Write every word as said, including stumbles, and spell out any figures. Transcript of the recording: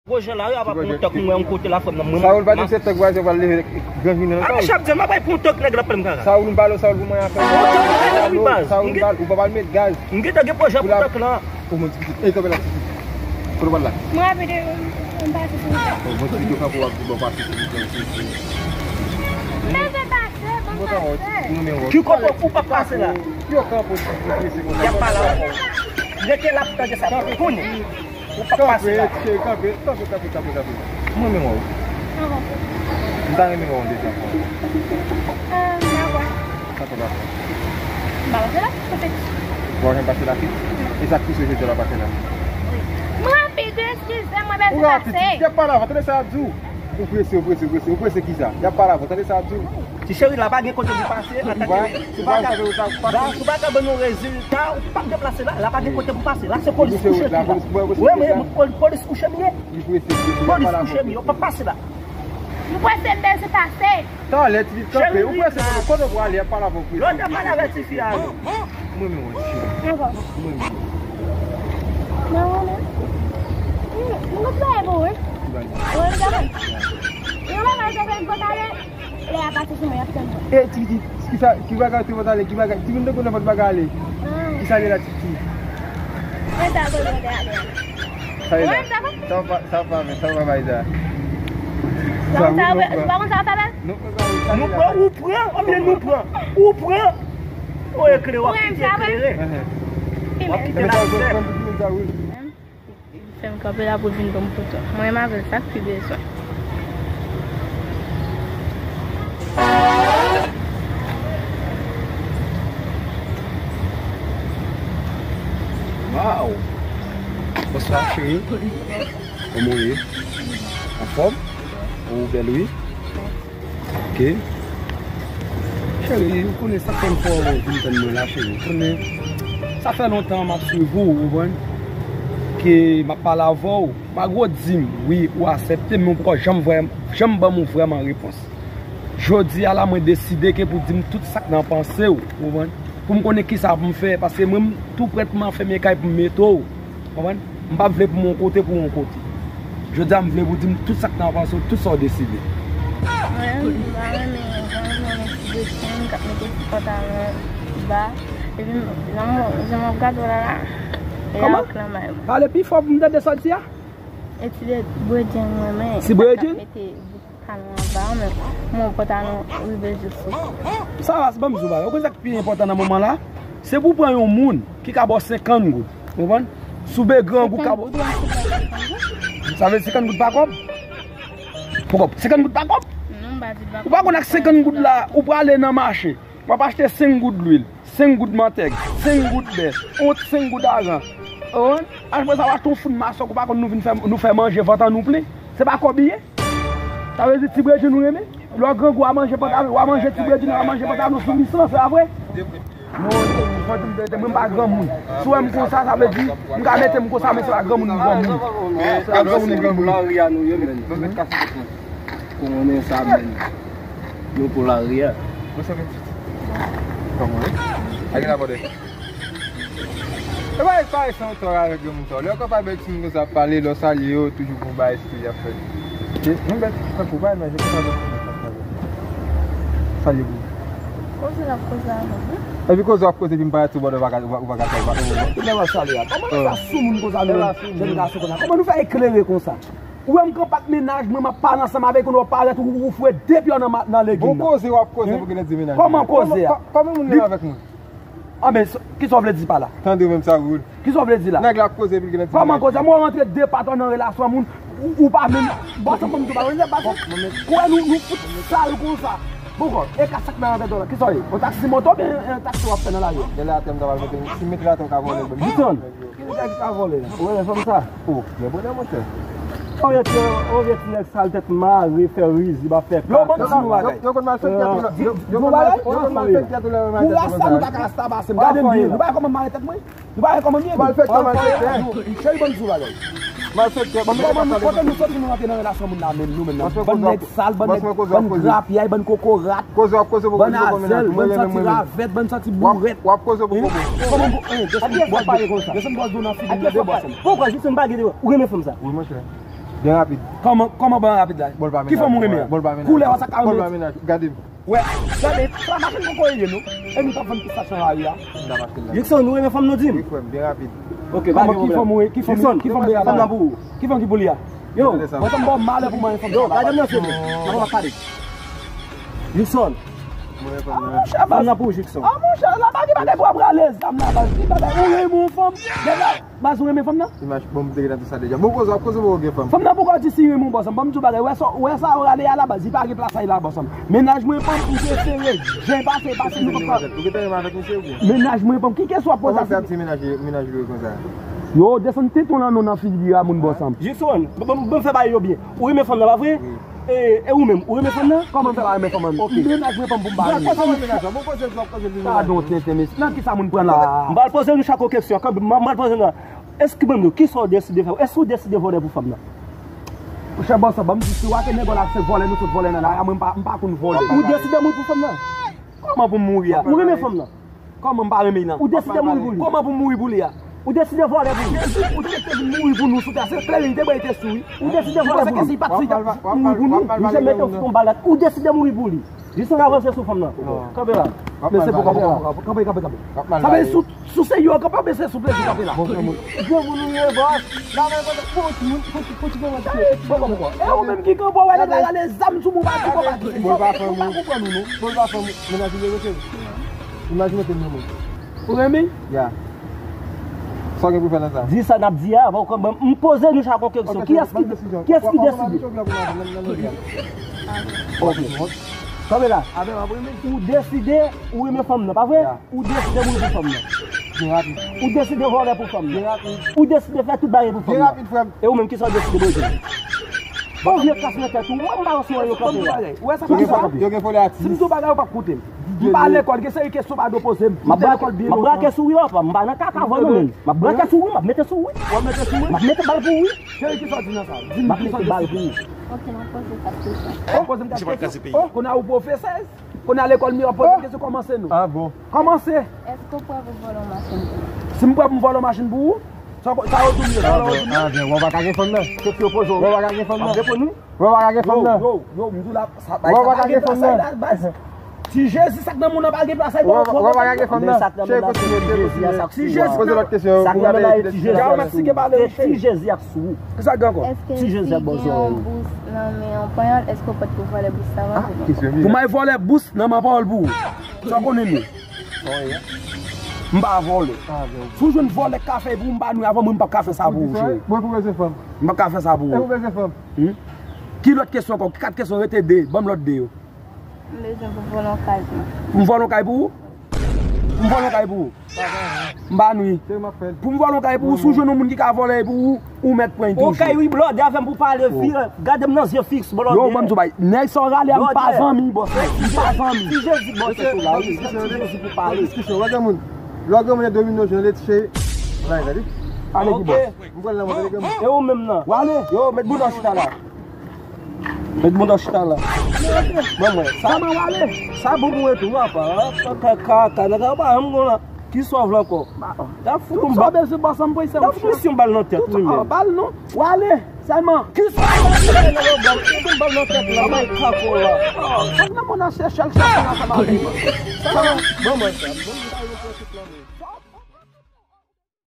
Gwo jan la, yo ap pran yon tank, mwen, yon kote la, frè m nan, mwen. Sa ou l pa di se tank vwazen pral leve gran jounen nan. Apa chak di m ap pran yon tank nèg la pale m kaka. Sa ou l m pale w, sa ou l pou mwen a fè. Yon tank nèg la wi baz. Sa ou l m pale, ou pa pral met gaz. M gentan gen pwojè pou tank lan. Ou mwen ti pitit. Ey, kanpe la, ti pitit. Kote w pral la? Mwen ap ede, m pase sou wout la. Bon, bon, ti pitit, yo kanpe w ap di bon pase sou wout la. Men se pase, bon pase. Ki kote ou p ap pase la? Yo kanpe w, ti pitit, se konsa. Y ap pale avè w. Rete la pou tande sa. Kounye. Ou p ap pase la. Kanpe, kanpe, kanpe, kanpe, kanpe. M renmen wè w. Ankò. M ta renmen wè w yon dezyèm fwa. Ah, dakò. Sa fè pa fè. M pa pase la, kote? Bon, jan pase la, fi? E sa k pouse jodi a la pase la? M rapid, eskize m, mwen bezwen pase. Ou rapid, y ap pale avè w, tande sa y ap di w. Ou prese, ou prese, ou prese, ou prese kisa? Y ap pale avè w, tande sa y ap di w. Ti cheri, la pa gen kote pou pase, antanke si w pa ka, si w pa ka ban nou rezilta, ou p ap deplase la, la pa gen kote pou pase. La se polis kouche ki la. Wi, men polis kouche m ye. Polis kouche m ye, ou p ap pase la. M prese, m bezwen pase. Talè, ti kanpe, ou prese, kote w prale, y ap pale avè w prese. Lè w ta pale avè tifi a, non. Mwen menm wè tifi a. Ankò. Mwen menm. Mwen wè non. Mwen konn travay pou ou, wi. Mwen travay. Yon bagay te fè m pantalon. Lè a pase sou mwen, y ap tann mwen. E, ti pitit, kisa, ki bagay te pantalon, ki bagay, ti moun te konn nan vant bagay ale. Kisa li la, ti pitit? Mwen ta konn mwen te ale a. Sa e la. Sa w pa, sa w pa fè, sa w pa bay sa. Sa w pa fè, sa w pa fè. Nou pran, ou pran, oubyen nou pran? Ou pran. Ou eklere, w ap kite eklere. W ap kite la sèl. Fè m kanpe la pou l vin ban m foto. Mwen menm avè l, sa k pi bezwen. Waw! Bonswa, cheri. Kòman w ye? Anfòm? Ou bèl, wi. Ok. Cheri, ou konnen sa k fè m fè w vin tann mwen la, cheri. Ou konnen, sa fè lontan m ap swiv ou, ou konprann? Ke m ap pale avè w. Malgre w di m, wi, ou aksepte m, men ou poko janm vrè, janm ban m yon vrèman repons. Jodi a la, mwen deside ke pou di m tout sa k nan panse w, ou konprann? Pou m konnen kisa pou m fè, paske mwen, m tou prèt, m ap fèmen kay pou m mete w. Konprann? M p ap vle pou m yon kote pou yon kote. Jodi a, m vle pou di m tout sa k nan panse w, tout sa w deside. Mwen, m pa renmen jan w wè ti Bretèn k ap mete ti pantalon ba. Epi, jan m, jan m ap gade w la la, e la w k nan may mwen. Pale pi fò pou m tande sa w di a. E ti Bretèn mwen renmen. Ti Bretèn? K ap mete bout pantalon anba, men mwen pantalon rive jis sou kou. Sa va, ban m di w bagay. Ou konn sa k pi enpòtan nan moman la? Se pou w pran yon moun ki ka ba w senkant goud. Ou konprann? Si w byen grangou, ka ba w. Sa vle di senkant goud pa kòb? Pou kòb, senkant goud pa kòb? Non, m pa di pa kòb. Ou pa konn ak senkant goud la, ou prale nan mache, w ap achte senk goud lwil, senk goud mantèg, senk goud bè, yon senk goud ajan. Ou konprann? Apre sa, w achte yon foun masòk, ou pa konn nou vin fè, nou fè manje, vant an nou plen. Se pa kòb li ye? Sa vle di ti Bredjin ou renmen? Lè w grangou, w a manje pantalon, w a manje ti Bredjin, w a manje pantalon sou lisans, se pa vre? Non, mwen, mwen, mwen pa granmoun. Si w wè m konsa, sa vle di, m ka mete m konsa, men se pa granmoun m granmoun. Se pa granmoun m granmoun. Pou lari a nou ye, men. Nou met kase kòk nou. Konnen sa, men. Nou pou lari a. Mwen se men pitit. Kòman, wi? A gen abòde. E pa, e pa, e san tò avèk granmoun sa. Lè w konpare bèl timoun konsa ap pale, lè w salye yo, toujou gon bagay espri y ap fè. E, yon bèl, tankou bagay manje, konsa bèl timoun sa ap pale. Salye pou. Koze l ap koze avè m, wi. Epi koze w ap koze, epi m parèt sou bòdè, ou pa ka, ou pa, ou pa ka, ou pa ka. Tout lè w ap salye a. Kòman nou fè sou moun konsa, nou, jèn gason konsa? Kòman nou fè eklere konsa? Ou wè m kanpe ak mennaj mwen, m ap pale ansanm avèk ou, nou parèt ou, ou foure de pye w nan ma-, nan legim nan. Bon koze w ap koze pou genlè di mennaj mwen. Kòman koze a? Kòman moun menm avèk mwen? Anben, kisa w vle di pa la? Tande menm sa, Wood. Kisa w vle di la? Nèg la ap koze epi l genlè di. Kòman koze? Mwen rantre de pa twa nan relasyon moun, ou, ou pa menm. Bon, sa ban m di w pa, ou wè nou, nou fout sal konsa. Bon, e ka sa k nan tèt w la? Kisa w ye? Yon taksi moto oubyen yon taksi w ap fè nan lari a? Genlè atè m ta pral mete, si m mete l atè w ka vòlè l ban m. Ki nèg ki ka vòlè la? Ou renmen fanm sa? O, men bonè monchè. Ou vye ti, ou vye ti nèg sal tèt mare, fè rizib, ap fè kaka. Yo, bon, di nou bagay. Yo, yo konn mal fè tèt ou lè, yo, yo konn mal fè tèt ou lè yo mal fè tèt konsa. Pou rasta nou pa ka rasta pase m. Gade m byen. Nou pa wè kòman m mare tèt mwen? Nou pa wè kòman m ye? Mal fè tèt, mal fè tèt. Cheri, ban m di w bagay. Mal fè tèt, ban m. Kòman nou, kote nou soti nou rantre nan relasyon moun la menm, nou menm nan? Bann nèg sal, bann nèg, bann grapyay, bann kokorat. Koze w ap koze pou koze pou mennaj mwen. Bann azèl, bann santi ravèt, bann santi bourèt. W ap koze pou koze. Kòman pou, eh, desann bòs dlo nan figi m, tande bòs mwen. Poukwa jis m pa gen de ou renmen fanm sa? Wi, monchè. Byen rapid. Kòman, kòman byen rapid la? Ki fanm ou renmen an? Koulè sa ka renmen. Gade m. Wè, gade, sa machin poko ye non. E nou t ap vann pistach nan lari a. Jackson, ou renmen fanm nan, di m. Wi, frè m, byen rapid. Ok, pa gen pwoblèm. Ki fanm ou ye? Ki fanm, ki fanm ou ye? Fanm nan pou ou. Ki fanm ki pou li a? Yo, mwen tann ba w malè pou mwen fanm. Yo, gade nan zye m. Mwen pa pale. Jackson. Mwen fanm nan. Fanm nan pou ou, Jackson. Ah, monchè, la pa gen bagay pou ap rale zam la, baz. Ki bagay? Ou renmen yon fanm? Baz, ou renmen fanm nan? Imaj, bon, m te gentan di sa deja. Bon, koze, ap koze pou gen fanm. Fanm nan poko di si renmen yon bòs. Ban m di w bagay. Wè sa, wè sa yo rale a la baz. Li pa gen plas a la bòs. Mennaj mwen pa m prefere. Jen pase, pase nou pa. Ou gentan renmen avèk misye ou byen? Mennaj mwen pa m. Ki kesyon w ap poze a? Kòman fè ap di mennaj, mennaj li konsa? Yo, desann teton lan non nan figi a moun bòs. Jackson, bon, bon, bon, fè bagay yo byen. Ou renmen fanm nan, pa vre? Wi. E, e ou menm, ou renmen fanm nan? Kòman m fè pa renmen fanm nan? Ok. Mennaj mwen pa m pou m pa renmen. Bon, koze, bon, koze, bon, koze. Padon, tenten, mesye. Nan kisa moun pran la? M pral poze nou chak yon kesyon. Kanpe, m, m pral poze nou. Èske, ban m di w, kisa w deside fè? Èske w deside vòlè pou fanm nan? Monchè bòs, ban m di, si w a ke nèg w la se vòlè, nou tout vòlè nan lari a, mwen m pa, m pa konn vòlè. Ou deside mouri pou fanm nan? Kòman pou m mouri a? Ou renmen fanm nan? Kòman m pa renmen nan? Ou deside mouri pou li? Kòman pou m mouri pou li a? Ou deside vòlè pou li? Jezi, ou te vin mouri pou nou sou tè, se klè li te bwè, li te sou, wi. Ou deside vòlè pou li? Ou panse ke si pa t, si t ap mouri pou nou? Misye mete w sou yon bal la. Ou deside mouri pou li? Jis ann avanse sou fanm nan. Kanpe la. Mesye, kanpe, kanpe, kanpe, kanpe. Sa vle di, si w se yo, kanpe, mesye, souple, kanpe la. Bon, bon, bon. Gwo moun ou ye, bòs. La, men, bon, bon, ti moun, bon, ti, bon, ti moun. E ou menm ki kanpe, w wè nèg la rale zam sou mwen, pa di konpa. Bon, pa fanm ou. Ou pa konprann ou, non. Bon, pa fanm ou. Mennaj li, mesye. Imajine ke nou. Ou renmen? Ya. Sa w gen pou fè nan sa? Di sa n ap di a, avan w kòmanse. M poze nou chak yon kesyon. Kiyès ki, kiyès ki deside? Ok. Kanpe la. Ou deside, ou renmen fanm nan, pa vre? Ya. Ou deside mouri pou fanm nan. Byen rapid. Ou deside vòlè pou fanm nan. Byen rapid. Ou deside fè tout bagay pou fanm nan. Byen rapid, frè m. E ou menm, kisa w deside, bro? Bon, vye kas nan tèt ou. Mwen, m pa resevwa yo kanpe la. Ou wè sa k ap pase? Yo gen foli ati. Si m di w bagay, ou p ap koute m. M pa lekòl, gen seri kesyon pa dwe poze m. M te lekòl byen lontan. M ap brake sou ou, papa. M pa nan kaka vòlè, non, men. M ap brake sou ou, m ap mete sou ou. W ap mete sou mwen? M ap mete bal pou ou, wi. Cheri, kisa w di nan sa? Di m kisa w deside. M ap mete bal pou ou. Ok, m ap poze w kat kesyon. Oh, poze m kat kesyon. Oh, kounye a ou pwofesè. Kounye a lekòl, m ap poze m kesyon, kòmanse non. Ah bon. Kòmanse. Èske w prè pou vòlè yon machin pou mwen? Si m prè pou m vòlè yon machin pou ou, sa, sa yo di m yo, sa yo di m yo. Ah bon, ah bon, wè w pa ka gen fanm nan. Kesyon yo poze w. Wè w pa ka gen fanm nan. M ap reponn ou. Wè w pa ka gen fanm nan. Yo, yo, yo, m di w la, sa, wè w pa ka gen fanm nan. Ti Jezi, sa k nan moun nan pa gen plas a, wè w pa ka gen fanm nan. Cheri, kontinye, kontinye. Ti Jezi. Poze lòt kesyon. Ti Jezi ap sou ou. Kisa k gen ankò? Èske si gen yon bous nan men yon panyòl, èske w prè pou vòlè bous sa a? Pou m al vòlè bous nan men yon panyòl pou ou? Sa w konnen nou? M pa vòlè. Si w jwenn vòlè k ka fè pou ou, m pa nwi avè w, mwen m p ap ka fè sa pou ou, cheri. Mwen pou bezwen fanm. M p ap ka fè sa pou ou. Mwen pou bezwen fanm. Ki lòt kesyon ankò? Kat kesyon, rete de. Ban m lòt de yo. M bezwen pou vòlè yon kay pou mwen. Pou m vòlè yon kay pou ou? Pou m vòlè yon kay pou ou? M pa nwi. Pou m vòlè yon kay pou ou, si w jwenn yon moun ki ka vòlè pou ou, ou mèt pran l toujou. Ok, wi, blòdè avè m pou pale, vire, gade m nan zye fiks, blòdè. Yo, ban m di w bagay. Nèg sa w rale a, m pa zanmi, bòs. M pa zanmi. Ti Jezi, bòs, se tou la, wi. Ti Jezi pou pale. Lè w gen moun, lè w gen moun domine w, jan l ete, cheri. Pale ki bòs. M pral nan mwen, gade moun. E ou menm nan? W ale. Yo, met boudon chita la. Met boudon chita la. Ban mwen. Sa, sa bon pou mwen tou, apa. Kaka, kaka, nèg la pa janm gon la. Kisa w vle ankò? T ap fout yon bal. T ap fout misye yon bal nan tèt, wi, men. Bal non. W ale, sèlman. Kisa w vle, nèg la, fout yon bal nan tèt la, bay kako la. Sa k nan moun nan Sechèl, chèf la, sa pa vle. Sa, ban mwen sa.